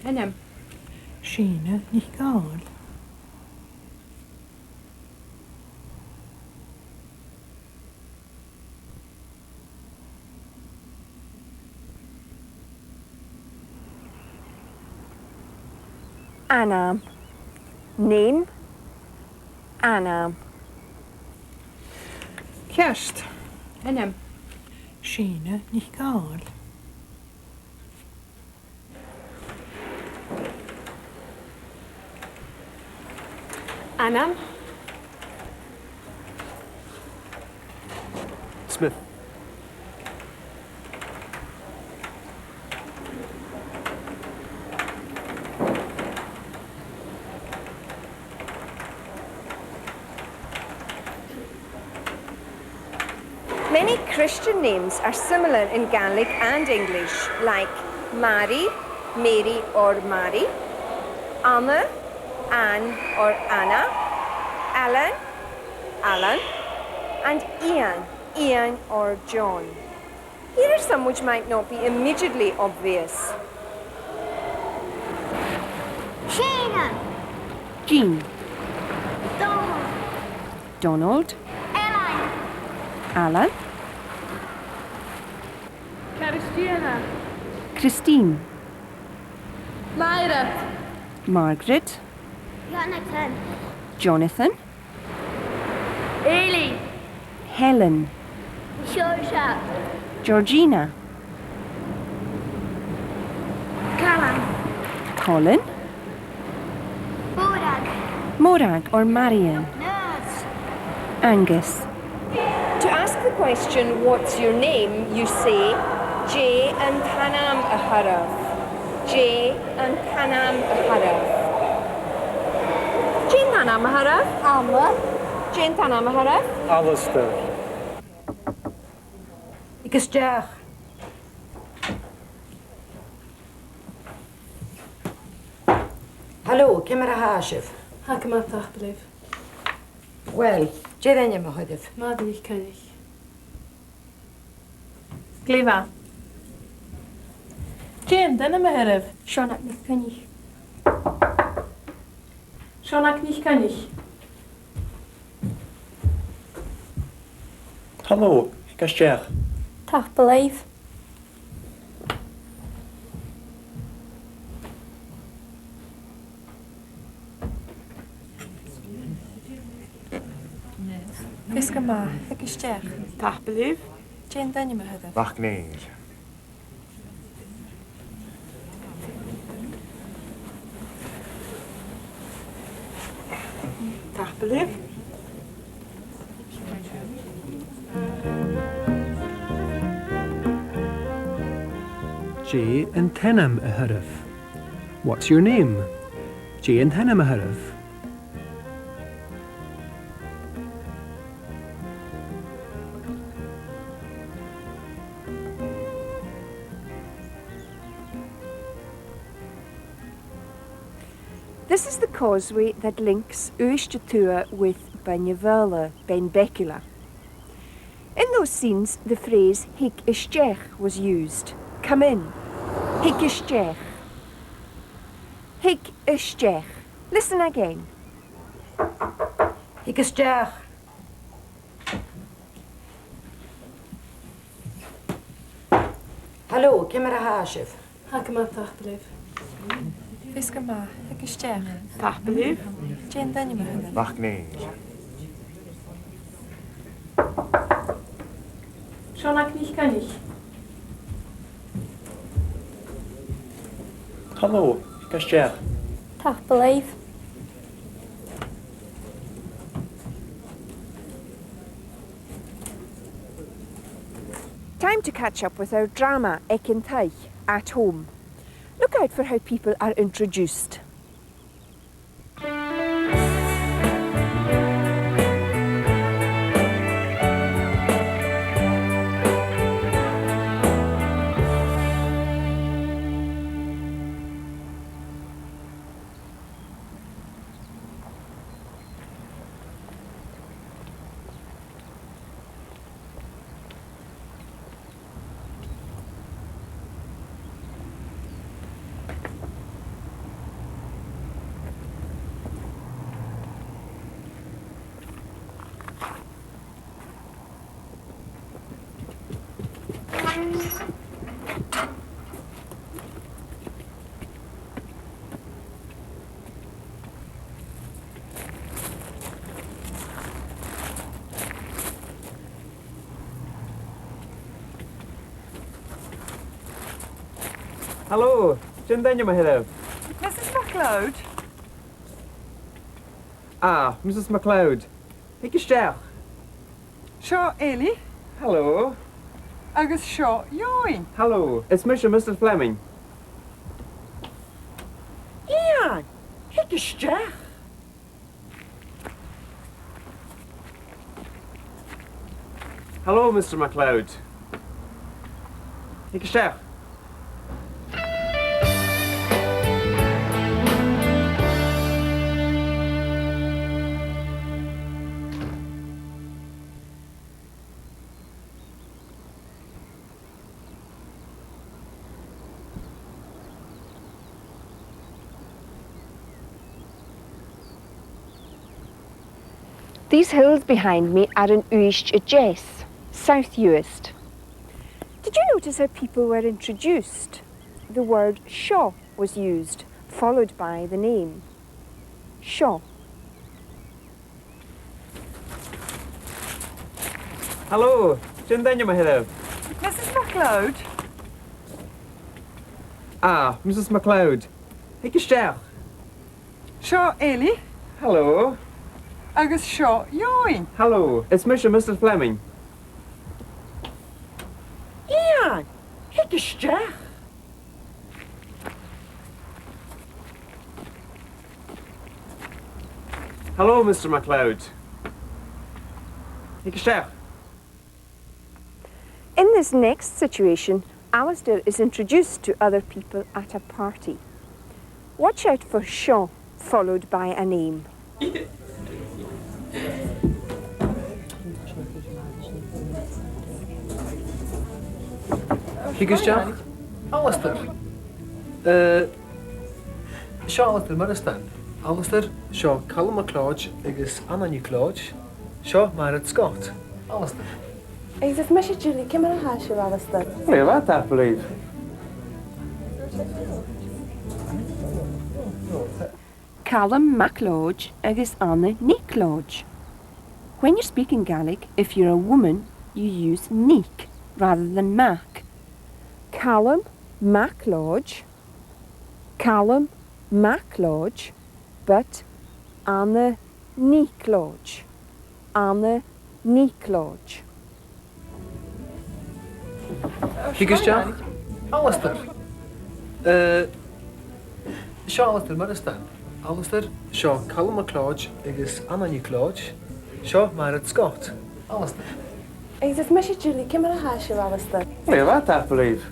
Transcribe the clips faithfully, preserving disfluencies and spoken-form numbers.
Ainm. Sìne NicDhòmhnaill. Ainm. Name. Ainm. Ceart. Ainm. Sìne NicDhòmhnaill. Ainm. Smith. Many Christian names are similar in Gaelic and English, like Mary, Mary or Mary, Anna, Anne or Anna, Alan, Alan, and Iain, Iain or John. Here are some which might not be immediately obvious. Shannon. Jean. Donald. Donald. Ellen. Alan. Christina. Christine. Myra. Margaret. Jonathan. Jonathan. Eilidh. Helen. Seoirse. Georgina. Calum. Colin. Mòrag. Mòrag or Marion. Nurse. Angus. To ask the question, "What's your name?" you say, "Dè an t-ainm a th' oirbh?" Dè an t-ainm a th' oirbh? Dè an t-ainm a th' oirbh? Anna. Dè an t-ainm a th' oirbh? Alasdair. Thig a-steach. Halò, ciamar a tha sibh? Tha gu math, tapadh leibh. Uill, dè an t-ainm a th' oirbh? Mairead NicCoinnich. Glè mhath. Dè an t-ainm a th' oirbh? Seonag NicCoinnich. Seonag NicCoinnich. Halò, thig a-steach. Tapadh leibh. Feasgar math, thig a-steach. Tapadh leibh. Dè an t-ainm a th' oirbh? MacNèill. Tapadh leibh. Dè an t-ainm a th' oirbh? What's your name? Dè an t-ainm a th' oirbh? This is the causeway that links Uibhist a Tuath with Beinn na Faoghla, Benbecula. In those scenes, the phrase "Thig a-steach" was used. Come in. Thig a-steach. Thig a-steach. Listen again. Thig a-steach. Halò, ciamar a tha sibh? Tha gu math, tapadh leibh. Feasgar math, thig a-steach. Tapadh leibh. Dè an t-ainm a th' oirbh? MacNèill. Seonag NicCoinnich. Halò, thig a-steach. Tapadh leibh. Time to catch up with our drama, Aig an Taigh, At Home. Look out for how people are introduced. Halò, dè an t-ainm a th' oirbh? Missus MacLeod. Ah, Missus MacLeod. Thig a-steach. Seo Eilidh. Halò. Agus seo Eòghann. Halò. Is mise Mister Fleming. Iain, thig a-steach. Halò, Mister MacLeod. Thig a-steach. These hills behind me are in Uibhist a Deas, South Uist. Did you notice how people were introduced? The word seo was used, followed by the name. Seo. Halò, dè an t-ainm a th' oirbh? Missus MacLeod. Ah, Missus MacLeod. Thig a-steach. Seo Eilidh. Halò. Agus seo Eòghann. Halò, is mise Mister Fleming. Iain, thig a-steach. Halò, Mister MacLeod. Thig a-steach. In this next situation, Alasdair is introduced to other people at a party. Watch out for seo, followed by a name. Thig a-steach. Alasdair. Eh, seo Alasdair Moireasdan. Alasdair, seo Calum MacLeòid agus Anna NicLeòid. Seo Mairead Scott. Alasdair. Agus is mise Julie, ciamar a tha sibh, Alasdair? Glè mhath, tapadh leibh. Calum MacLeòid agus Anna NicLeòid. When you're speaking Gaelic, if you're a woman, you use Nic rather than Mac. Calum MacLeòid, Calum MacLeòid, but Anna NicLeòid. Anna NicLeòid. Thig a-steach. Alasdair. Eh, seo Alasdair Moireasdan. Alasdair, seo Calum MacLeòid agus Anna NicLeòid. Seo Mairead Scott. Alasdair. Agus is mise Julie, ciamar a tha sibh, Alasdair? Glè mhath, tapadh leibh.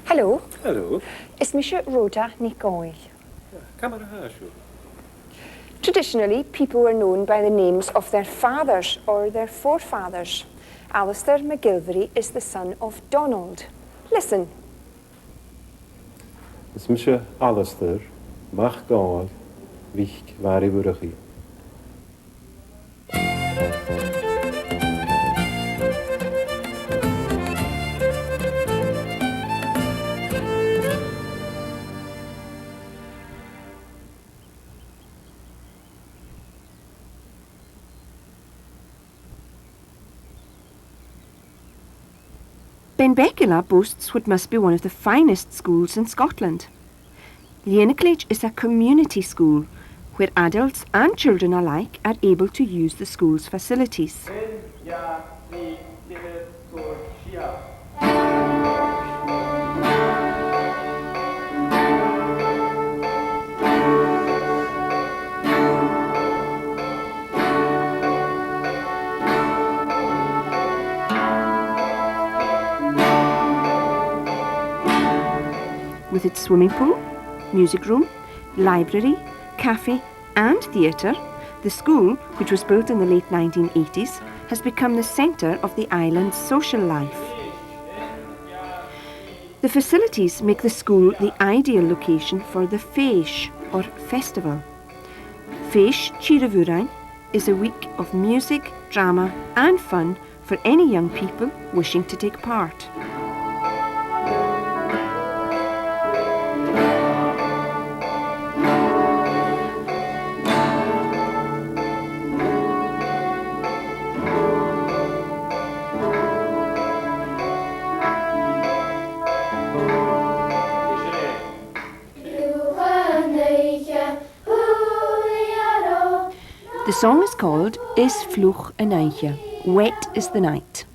Hello. Hello. Is mise Rhoda NicDhòmhnaill. Ciamar a tha sibh? Traditionally, people were known by the names of their fathers or their forefathers. Alasdair MacGillVarry is the son of Donald. Listen. Is mise Alasdair MacDhòmhnaill MhicMhàrraidh Mhurchaidh. Benbecula boasts what must be one of the finest schools in Scotland. Lìonacleit is a community school where adults and children alike are able to use the school's facilities. With its swimming pool, music room, library, cafe and theatre, the school, which was built in the late nineteen eighties, has become the centre of the island's social life. The facilities make the school the ideal location for the fèis, or festival. Fèis Tìr a' Mhurain is a week of music, drama and fun for any young people wishing to take part. The song is called Is Fliuch an Oidhche, Wet is the Night.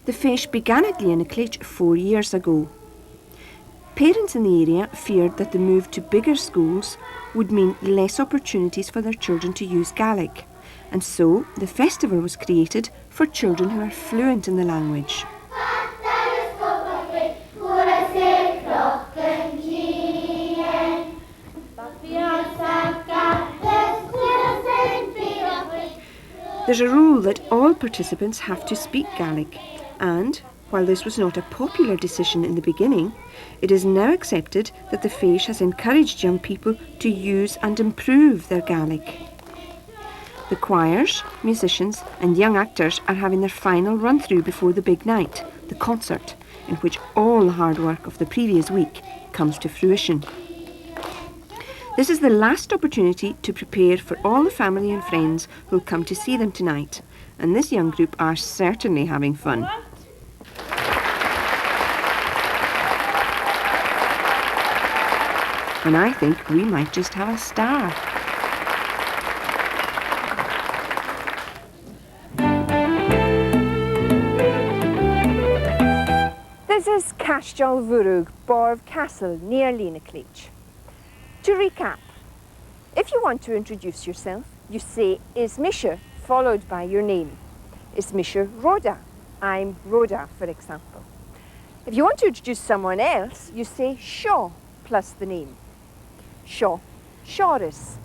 The fèis began at Lìonacleit four years ago. Parents in the area feared that the move to bigger schools would mean less opportunities for their children to use Gaelic, and so the festival was created for children who are fluent in the language. There's a rule that all participants have to speak Gaelic, and while this was not a popular decision in the beginning, it is now accepted that the fèis has encouraged young people to use and improve their Gaelic. The choirs, musicians and young actors are having their final run-through before the big night, the concert, in which all the hard work of the previous week comes to fruition. This is the last opportunity to prepare for all the family and friends who'll come to see them tonight, and this young group are certainly having fun. And I think we might just have a star. This is Caisteal Mhurchaidh, Borb Castle, near Lìonacleit. To recap, if you want to introduce yourself, you say "Is mise," followed by your name. "Is mise Rhoda." "I'm Rhoda," for example. If you want to introduce someone else, you say "Seo" plus the name. "Seo Seòras."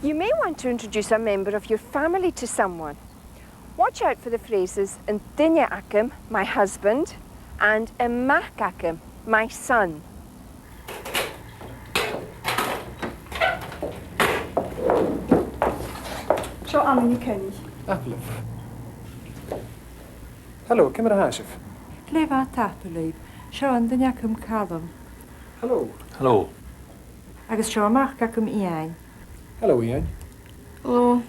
You may want to introduce a member of your family to someone. Watch out for the phrases "an duine agam," "my husband," and "am mac agam," "my son." Seo Anna NicCoinnich. Tapadh leibh. Hello, ciamar a tha sibh? Glè mhath, tapadh leibh. Seo an duine agam, Calum. Hello. Hello. Agus seo am mac agam, Iain. Hello, Iain. Hello.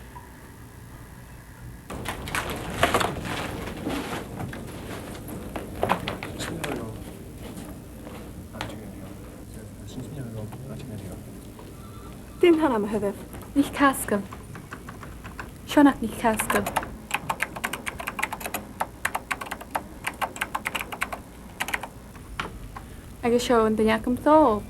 Dè an t-ainm a th' oirbh? NicAsgaill. Seonag NicAsgaill. Agus seo an duine agam, Dòmhnall.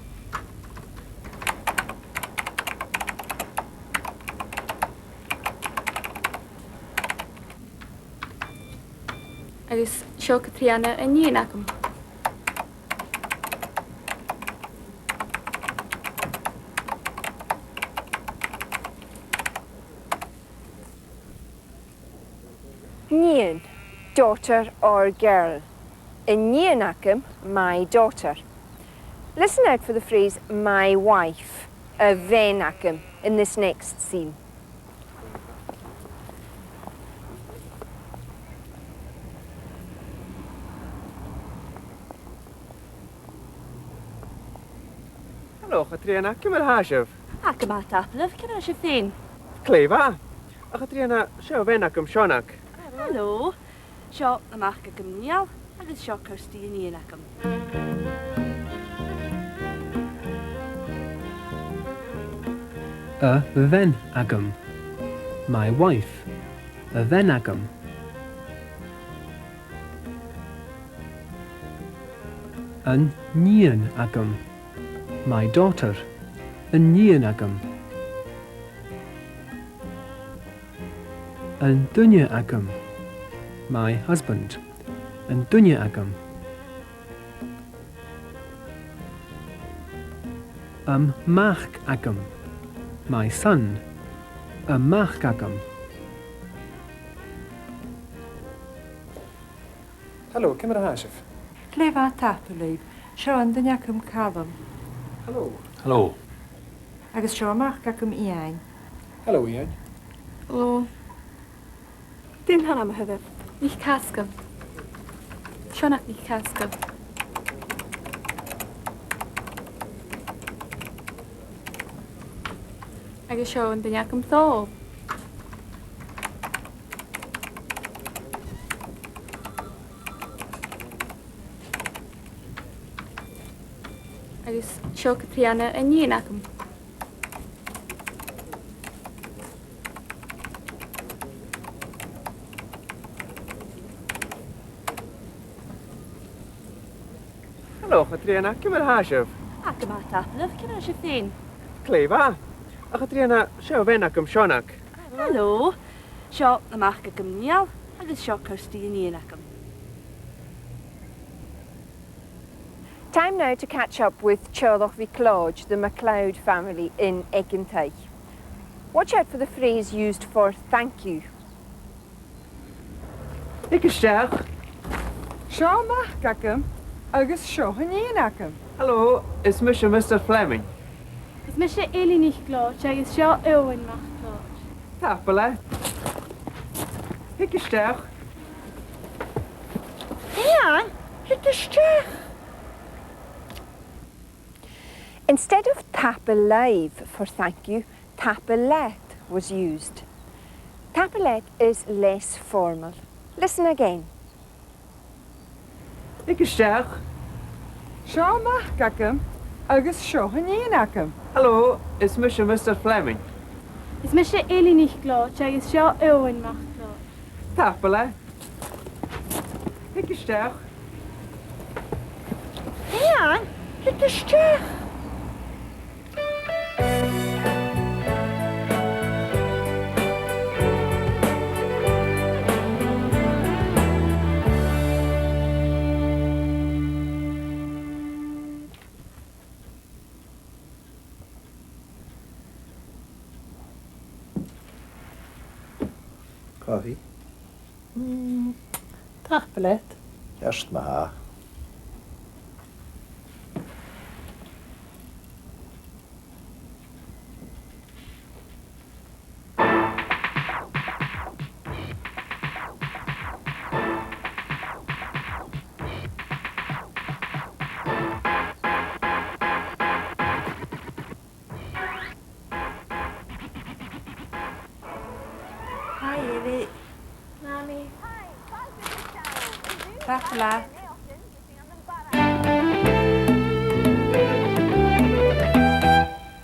Agus seo Catrìona, an nighean agam. Nighean, daughter or girl. An nighean agam, my daughter. Listen out for the phrase "my wife," a' bhean agam, in this next scene. Hello, a Chatrìona, ciamar a tha sibh? Tha gu math, tapadh leibh, ciamar a tha sibh fhèin? Glè mhath. A Chatrìona, seo a' bhean agam, Seonag. Hello. Seo am mac agam, Niall, agus seo Kirsty, an nighean agam. A' bhean agam. My wife. A' bhean agam. An nighean agam. My daughter. An nighean agam. An duine agam. My husband. An duine agam. Am mac agam. My son. Am mac agam. Hello, ciamar a tha sibh? Glè mhath, tapadh leibh. Seo an duine agam, Calum. Hello. Hello. Agus seo am mac agam, Iain. Hello, Iain. Hello. Dè an t-ainm a th' oirbh? NicAonghais. Seonag NicAonghais. Agus seo an duine agam, Dòmhnall. Agus seo Catrìona, an nighean agam. Hello, a Chatrìona, ciamar a tha sibh? Ach, glè mhath, tapadh leibh, ciamar a tha sibh fhèin? Glè mhath. A Chatrìona, seo a' bhean agam, Seonag. Hello. Seo am mac agam, Niall, agus seo Kirsty, an nighean agam. Time now to catch up with teaghlach MhicLeòid, the MacLeod family in Egintaich. Watch out for the phrase used for thank you. Thig a-steach. Seo am mac agam agus seo an nighean agam. Hello, is mise Mister Fleming. Is mise Eilidh NicLeòid agus seo Eòghann MacLeòid. Tapadh leat. Thig a-steach. Iain, thig a-steach. Instead of tapadh leibh for thank you, tapadh leat was used. Tapadh leat is less formal. Listen again. Thig a-steach. Seo am mac agam agus seo an nighean agam. Hello, is mise Mister Fleming. Is mise Eilidh NicLeòid agus seo Eòghann MacLeòid. Tapadh leat. Thig a-steach. Iain, thig a-steach. Cofaidh? Mm, tapadh leat. Ceart ma-thà. Hi, Eilidh. Hi. Tapadh leat.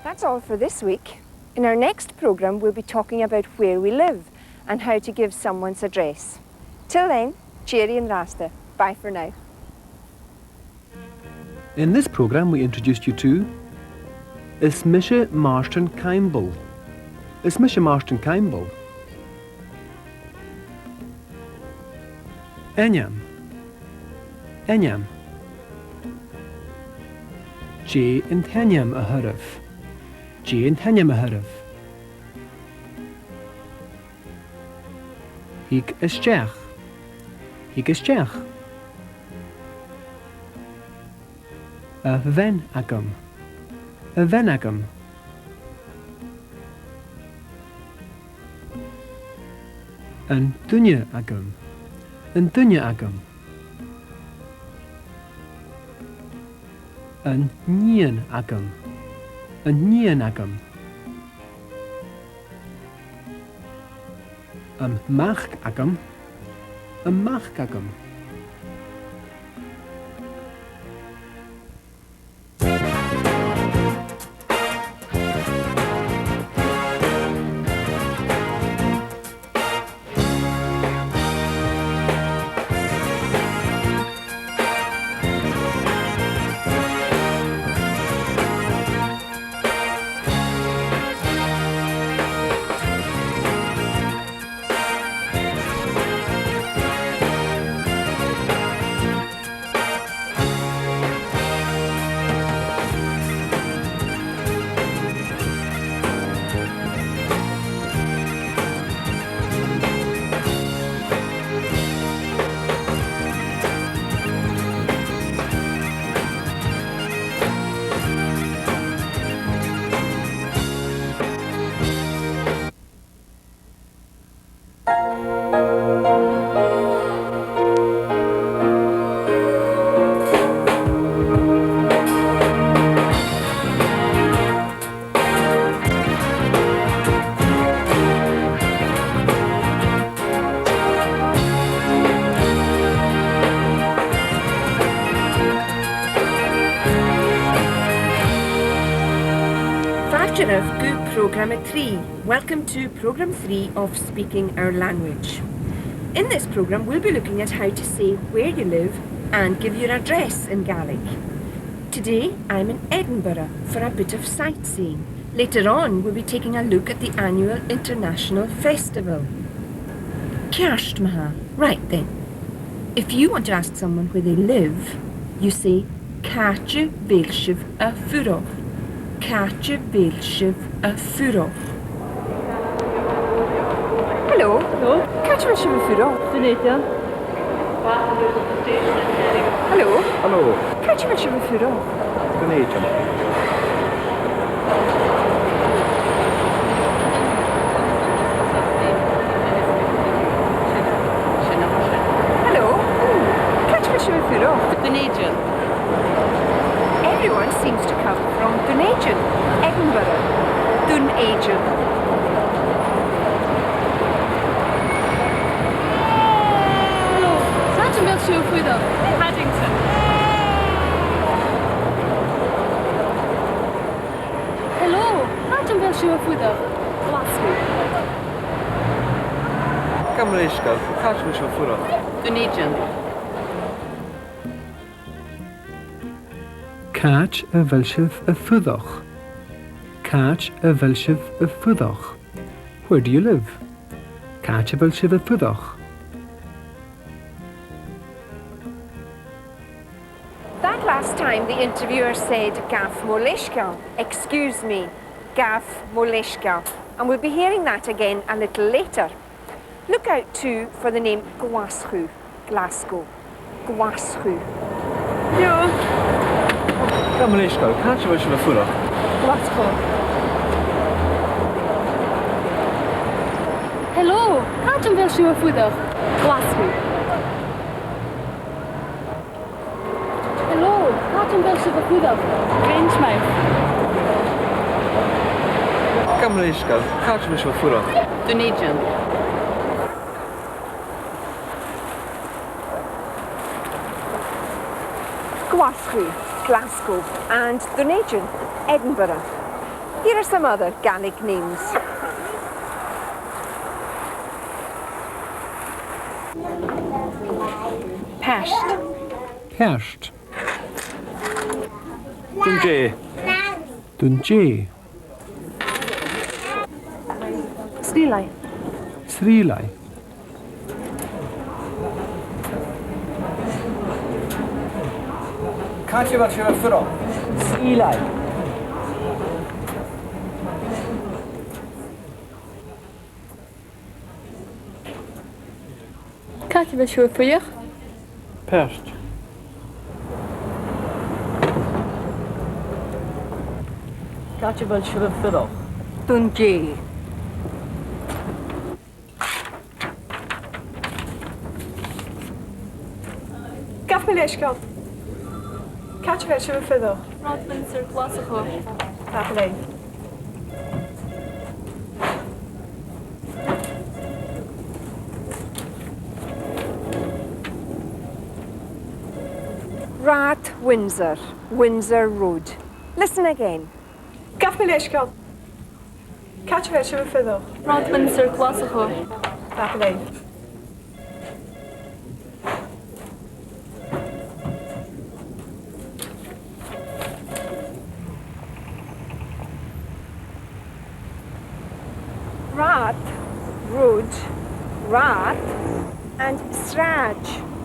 That's all for this week. In our next programme, we'll be talking about where we live and how to give someone's address. Till then, tìoraidh an-dràsta. Bye for now. In this programme we introduced you to: Is mise Màrtainn Caimbeul. Is mise Màrtainn Caimbeul. Ainm. Ainm. Dè an t-ainm a th' oirbh? Dè an t-ainm a th' oirbh? Thig a-steach. Thig a-steach. A bhean agam. A bhean agam. An duine agam. An duine agam. An nighean agam. An nighean agam. Am mac agam. Am mac agam. Seo agaibh prògram a trì. Welcome to programme three of Speaking Our Language. In this programme, we'll be looking at how to say where you live and give your address in Gaelic. Today, I'm in Edinburgh for a bit of sightseeing. Later on, we'll be taking a look at the annual international festival. Ceart ma-thà. Right then. If you want to ask someone where they live, you say, "Càit a bheil sibh a' fuireach? Càit a bheil sibh a' fuireach?" Hello. Hello. Càit a bheil sibh a' fuireach? Dùn Èideann. Hello. Hello. Càit a bheil sibh a' fuireach? Dùn Èideann. Hello. Càit a bheil sibh a' fuireach? Dùn Èideann. Everyone seems to come from Dùn Èideann, Edinburgh. Dùn Èideann. Hello. Càit a bheil sibh a' fuireach? Paddington. Hello. Càit a bheil sibh a' fuireach? Glaschu. Gabh mo leisgeul. Càit a bheil sibh a' fuireach? Dùn Èideann. Càit a bheil sibh a' fuireach? Càit a bheil sibh a' fuireach? Where do you live? Càit a bheil sibh a' fuireach? That last time the interviewer said, "Gabh mo leisgeul," excuse me, "Gabh mo leisgeul." And we'll be hearing that again a little later. Look out too for the name Glaschu, Glasgow. Glaschu. Hello. Gabh mo leisgeul, càit a bheil sibh a' fuireach? Glaschu. Hello, càit a bheil sibh a' fuireach? Glaschu. Hello, càit a bheil sibh a' fuireach? Grangemouth. Gabh mo leisgeul, càit a bheil sibh a' fuireach? Dùn Èideann. Glaschu, Glasgow, and Dùn Èideann, Edinburgh. Here are some other Gaelic names. Peairt. Peairt. Dùn Dè. Dùn Dè. Sruighlea. Sruighlea. Càit a bheil sibh a' fuireach? Sruighlea. Càit a bheil sibh a' fuireach? Peairt. Càit a bheil sibh a' fuireach? Dùn Dè. Gabh mo leisgeul. Càit a bheil sibh a' fuireach? Rathad Windsor, Glaschu. Tapadh leibh. Rathad Windsor, Windsor Road. Listen again. Gabh mo leisgeul. Càit a bheil sibh a' fuireach? Rathad Windsor, Glaschu. Tapadh leibh. Rathad, road, rathad, and sràid,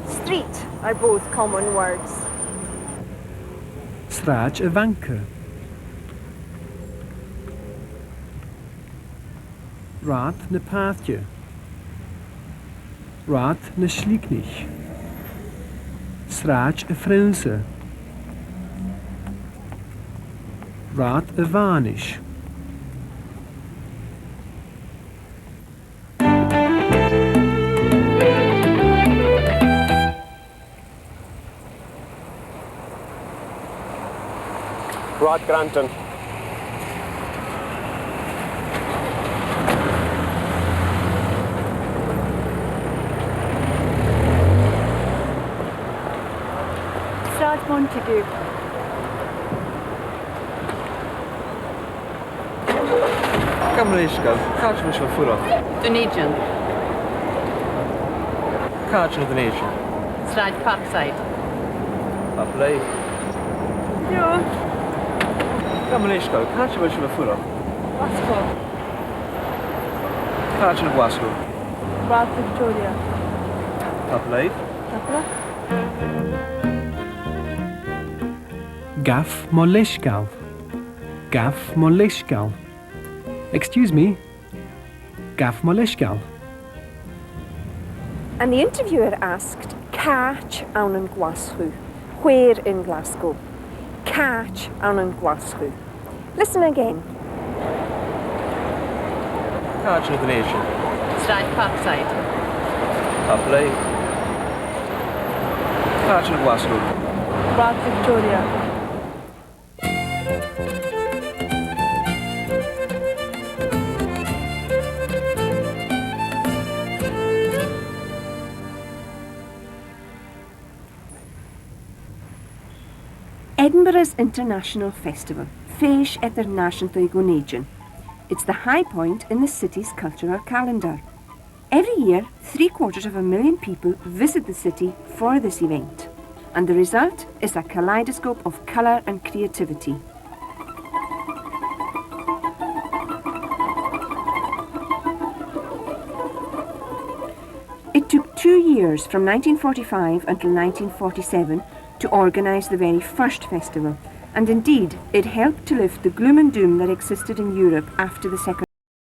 street, are both common words. Sràid a' Bhanca. Rathad na Pàirce. Rathad na Slighnich. Sràid a' Phrionnsa. Rathad a' Mhànais. Rathad Granton. Sràid Montagu. Gabh mo leisgeul, càit a bheil sibh a' fuireach? Dùn Èideann. Càit an Dùn Èideann? Sràid Parkside. Tapadh leibh. Seo. Gabh mo leisgeul, càit a bheil sibh a' fuireach? Glaschu. Càit an Glaschu? Rathad Victoria. Tapadh leibh. Tapadh leibh. Gabh mo leisgeul. Gabh mo leisgeul. Excuse me. Gabh mo leisgeul. And the interviewer asked, "Càit ann an Glaschu?" Where in Glasgow? Càit ann an Glaschu? Listen again. Càit an Dùn Èideann? Sràid Parkside. Tapadh leibh. Càit an Glaschu? Rathad Victoria. Edinburgh's International Festival, Fèis Eadar-nàiseanta Dhùn Èideann. It's the high point in the city's cultural calendar. Every year, three quarters of a million people visit the city for this event, and the result is a kaleidoscope of colour and creativity. It took two years, from nineteen forty-five until nineteen forty-seven, to organise the very first festival, and indeed it helped to lift the gloom and doom that existed in Europe after the Second